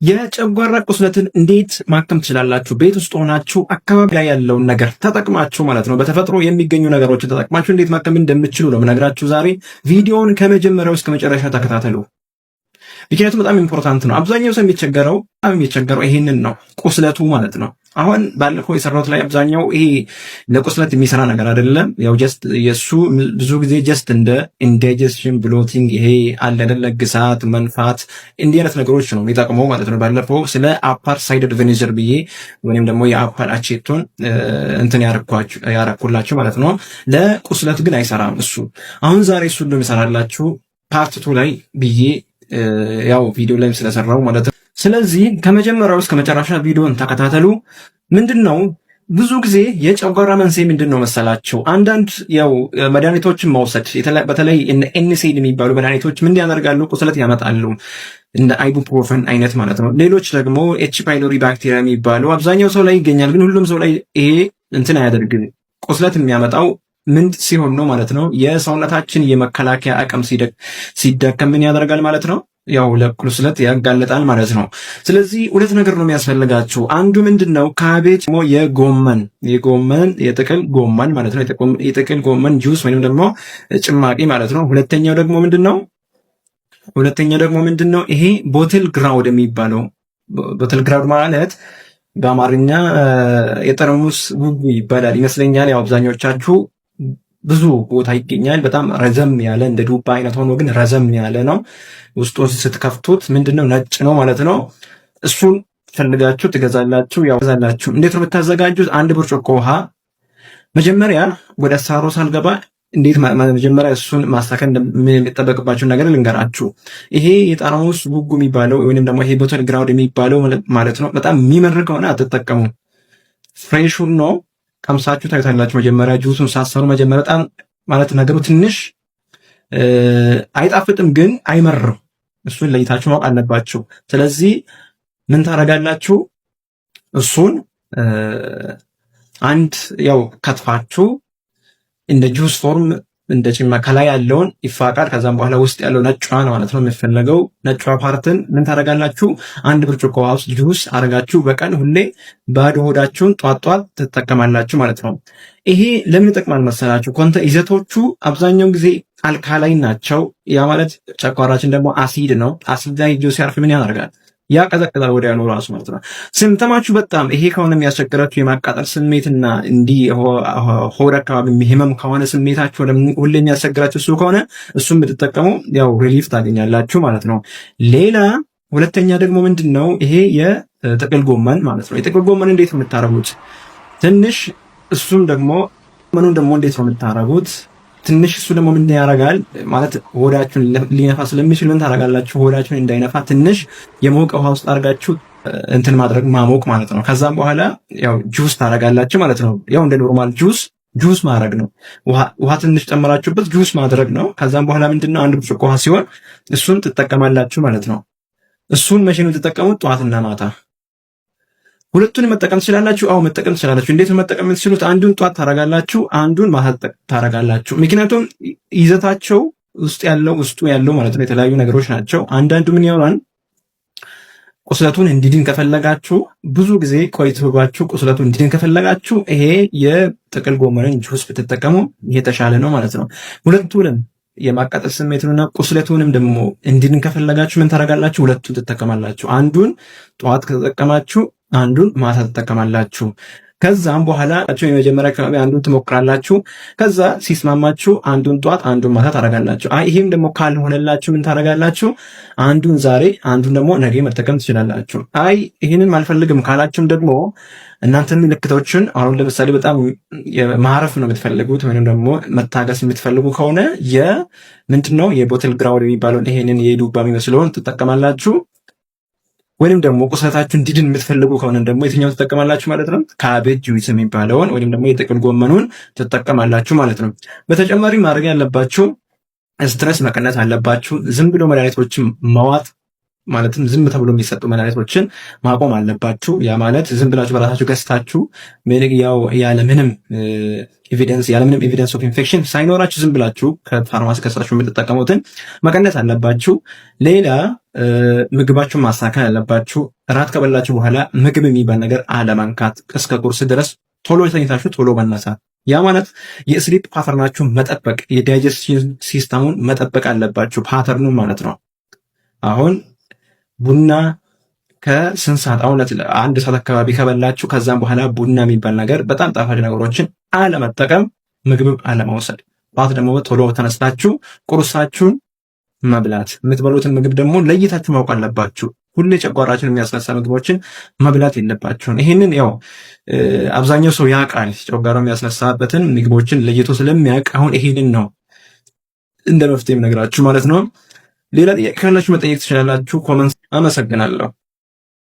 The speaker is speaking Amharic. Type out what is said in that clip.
የጨጓራ ቁስለትን እንዴት ማከም ትችላላችሁ? ቤት ውስጥ ሆናችሁ አካባቢ ላይ ያለውን ነገር ተጠቅማችሁ ማለት ነው። በተፈጥሮ የሚገኙ ነገሮችን ተጠቅማችሁ እንዴት ማከም እንደምትችሉ ነው የምነግራችሁ ዛሬ። ቪዲዮውን ከመጀመሪያው እስከ መጨረሻ ተከታተሉ። ምክንያቱም በጣም important ነው። አብዛኛው ሰው የሚቸገረው በጣም የሚቸገረው ይሄንን ነው፣ ቁስለቱ ማለት ነው። አሁን ባለፈው የሰራሁት ላይ አብዛኛው ይሄ ለቁስለት የሚሰራ ነገር አይደለም። ያው just የሱ ብዙ ጊዜ just እንደ indigestion፣ bloating፣ ይሄ አለ አይደለ ግሳት፣ መንፋት እንዲህ አይነት ነገሮች ነው የሚጠቅመው ማለት ነው። ባለፈው ስለ apple cider vinegar ብዬ ወይም ደግሞ የ apple አቼቶን እንትን ያረኩላችሁ ማለት ነው። ለቁስለት ግን አይሰራም እሱ። አሁን ዛሬ እሱን ነው የሚሰራላችሁ part 2 ላይ ብዬ ያው ቪዲዮ ላይም ስለሰራው ማለት ነው። ስለዚህ ከመጀመሪያው እስከ መጨረሻ ቪዲዮን ተከታተሉ። ምንድን ነው ብዙ ጊዜ የጨጓራ መንስኤ ምንድን ነው መሰላቸው? አንዳንድ ያው መድኃኒቶችን መውሰድ፣ በተለይ NSAID የሚባሉ መድኃኒቶች ምን ያደርጋሉ? ቁስለት ያመጣሉ። እንደ ibuprofen አይነት ማለት ነው። ሌሎች ደግሞ H. pylori ባክቴሪያ የሚባሉ አብዛኛው ሰው ላይ ይገኛል፣ ግን ሁሉም ሰው ላይ ይሄ እንትን አያደርግም። ቁስለት የሚያመጣው ምን ሲሆን ነው ማለት ነው? የሰውነታችን የመከላከያ አቅም ሲደከም ምን ያደርጋል ማለት ነው? ያው ለቁስለት ያጋልጣል ማለት ነው። ስለዚህ ሁለት ነገር ነው የሚያስፈልጋችሁ። አንዱ ምንድን ነው? Cabbage፣ የጎመን የጥቅል ጎመን ማለት ነው። የጥቅል ጎመን ጁስ ወይም ደግሞ ጭማቂ ማለት ነው። ሁለተኛው ደግሞ ምንድን ነው? ሁለተኛው ደግሞ ምንድን ነው? ይሄ bottle gourd የሚባለው፣ bottle gourd ማለት በአማርኛ የጠርሙስ ጉጉ ይባላል ይመስለኛል። ያው አብዛኞቻችሁ ብዙ ቦታ ይገኛል። በጣም ረዘም ያለ እንደ ዱባ አይነት ሆኖ ግን ረዘም ያለ ነው። ውስጡን ስትከፍቱት ምንድነው? ነጭ ነው ማለት ነው። እሱን ፈልጋችሁ ትገዛላችሁ። ያው ትገዛላችሁ። እንዴት ነው የምታዘጋጁት? አንድ ብርጭቆ ውሃ፣ መጀመሪያ ወደ አሰራሩ ሳልገባ እንዴት መጀመሪያ እሱን ማስተካከል የሚጠበቅባችሁን ነገር ልንገራችሁ። ይሄ የጠርሙስ ጉጉ የሚባለው ወይንም ደግሞ ይሄ bottle gourd የሚባለው ማለት ነው፣ በጣም የሚመር ከሆነ አትጠቀሙ። Fresh ኡን ነው ቀምሳችሁ ታዩታላችሁ። መጀመሪያ ጁሱን ሳሰሩ መጀመሪያ በጣም ማለት ነገሩ ትንሽ አይጣፍጥም፣ ግን አይመርም። እሱን ለይታችሁ ማወቅ አለባችሁ። ስለዚህ ምን ታደርጋላችሁ? እሱን አንድ ያው ከትፋችሁ እንደ juice form እንደ ጭማ ከላይ ያለውን ይፋቃል። ከዛም በኋላ ውስጥ ያለው ነጯን ማለት ነው የሚፈለገው፣ ነጯ part ን ምን ታደርጋላችሁ? አንድ ብርጭቆ ውሃ ውስጥ ጁስ አረጋችሁ በቀን ሁሌ ባዶ ሆዳችሁን ጧት ጧት ትጠቀማላችሁ ማለት ነው። ይሄ ለምን ይጠቅማል መሰላችሁ? ይዘቶቹ አብዛኛውን ጊዜ alkaline ናቸው። ያ ማለት ጨጓራችን ደግሞ አሲድ ነው። አሲድ ላይ ጁስ ሲያርፍ ምን ያደርጋል? ያቀዘቅዛል ወዲያውኑ ራሱ ማለት ነው። Symptom ኣችሁ በጣም ይሄ ከሆነ የሚያስቸግራችሁ፣ የማቃጠል ስሜትና እንዲህ ሆድ አካባቢ ህመም ከሆነ ስሜታችሁ ሁሌ የሚያስቸግራችሁ እሱ ከሆነ እሱን ብትጠቀሙ ያው relief ታገኛላችሁ ማለት ነው። ሌላ ሁለተኛ ደግሞ ምንድን ነው? ይሄ የጥቅል ጎመን ማለት ነው። የጥቅል ጎመን እንዴት ነው የምታረጉት? ትንሽ እሱም ደግሞ ምኑን ደግሞ እንዴት ነው የምታረጉት? ትንሽ እሱ ደግሞ ምን ያደርጋል ማለት ሆዳችሁን ሊነፋ ስለሚችል ምን ታደርጋላችሁ? ሆዳችሁን እንዳይነፋ ትንሽ የሞቀ ውሃ ውስጥ አድርጋችሁ እንትን ማድረግ፣ ማሞቅ ማለት ነው። ከዛም በኋላ ያው ጁስ ታደርጋላችሁ ማለት ነው። ያው እንደ normal juice juice ማድረግ ነው። ውሃ ትንሽ ጨምራችሁበት ጁስ ማድረግ ነው። ከዛም በኋላ ምንድነው? አንድ ብርጭቆ ውሃ ሲሆን እሱን ትጠቀማላችሁ ማለት ነው። እሱን መቼ ነው የምትጠቀሙት? ጠዋትና ማታ። ሁለቱን መጠቀም ትችላላችሁ። አዎ መጠቀም ትችላላችሁ። እንዴት ነው መጠቀም የምትችሉት? አንዱን ጧት ታረጋላችሁ፣ አንዱን ማታ ታረጋላችሁ። ምክንያቱም ይዘታቸው ውስጥ ያለው ውስጡ ያለው ማለት ነው የተለያዩ ነገሮች ናቸው። አንዳንዱ ምን ይሆናል፣ ቁስለቱን እንዲድን ከፈለጋችሁ፣ ብዙ ጊዜ ቆይቶባችሁ ቁስለቱን እንዲድን ከፈለጋችሁ ይሄ የጥቅል ጎመንን ጁስ ብትጠቀሙ የተሻለ ነው ማለት ነው። ሁለቱንም የማቃጠል ስሜቱንና ቁስለቱንም ደግሞ እንዲድን ከፈለጋችሁ ምን ታደርጋላችሁ? ሁለቱን ትጠቀማላችሁ። አንዱን ጠዋት ከተጠቀማችሁ አንዱን ማታ ትጠቀማላችሁ። ከዛም በኋላ የመጀመሪያ አካባቢ አንዱን ትሞክራላችሁ። ከዛ ሲስማማችሁ አንዱን ጠዋት አንዱን ማታ ታደርጋላችሁ። አይ ይሄም ደግሞ ካልሆነላችሁ ምን ታደርጋላችሁ? አንዱን ዛሬ አንዱን ደግሞ ነገ መጠቀም ትችላላችሁ። አይ ይህንን አልፈልግም ካላችሁም ደግሞ እናንተ ምልክቶችን አሁን ለምሳሌ በጣም ማረፍ ነው የምትፈልጉት ወይም ደግሞ መታገስ የምትፈልጉ ከሆነ የምንድን ነው የ bottle gourd የሚባለውን ይሄንን የዱባ የሚመስለውን ትጠቀማላችሁ። ወይንም ደግሞ ቁስለታችሁ እንዲድን የምትፈልጉ ከሆነ ደግሞ የትኛውን ትጠቀማላችሁ ማለት ነው? Cabbage juice የሚባለውን ወይንም ደግሞ የጥቅል ጎመኑን ትጠቀማላችሁ ማለት ነው። በተጨማሪ ማድረግ ያለባችሁ stress መቀነስ አለባችሁ። ዝም ብሎ መድኃኒቶችን መዋጥ ማለትም ዝም ተብሎ የሚሰጡ መድኃኒቶችን ማቆም አለባችሁ። ያ ማለት ዝም ብላችሁ በራሳችሁ ገዝታችሁ ያው ያለምንም evidence of infection ሳይኖራችሁ ዝም ብላችሁ ከፋርማሲ ገዝታችሁ የምትጠቀሙትን መቀነስ አለባችሁ። ሌላ ምግባችሁን ማስተካከል ያለባችሁ። እራት ከበላችሁ በኋላ ምግብ የሚባል ነገር አለመንካት፣ እስከ ቁርስ ድረስ ቶሎ ተኝታችሁ ቶሎ መነሳት። ያ ማለት የ sleep pattern ኣችሁን መጠበቅ፣ የ digestion system ኡን መጠበቅ አለባችሁ፣ pattern ኡን ማለት ነው። አሁን ቡና ከስንት ሰዓት፣ አሁን 1 ሰዓት አካባቢ ከበላችሁ ከዛም በኋላ ቡና የሚባል ነገር፣ በጣም ጣፋጭ ነገሮችን አለመጠቀም፣ ምግብም አለመውሰድ። ጠዋት ደግሞ ቶሎ ተነስታችሁ ቁርሳችሁን መብላት፣ የምትበሉትን ምግብ ደግሞ ለይታችሁ ማወቅ አለባችሁ። ሁሌ ጨጓራችን የሚያስነሳ ምግቦችን መብላት የለባችሁም። ይሄንን ያው አብዛኛው ሰው ያውቃል፣ ጨጓራ የሚያስነሳበትን ምግቦችን ለይቶ ስለሚያውቅ አሁን ይሄንን ነው እንደ መፍትሄ የምነግራችሁ ማለት ነው። ሌላ ጥያቄ ካላችሁ መጠየቅ ትችላላችሁ። Comment። አመሰግናለሁ።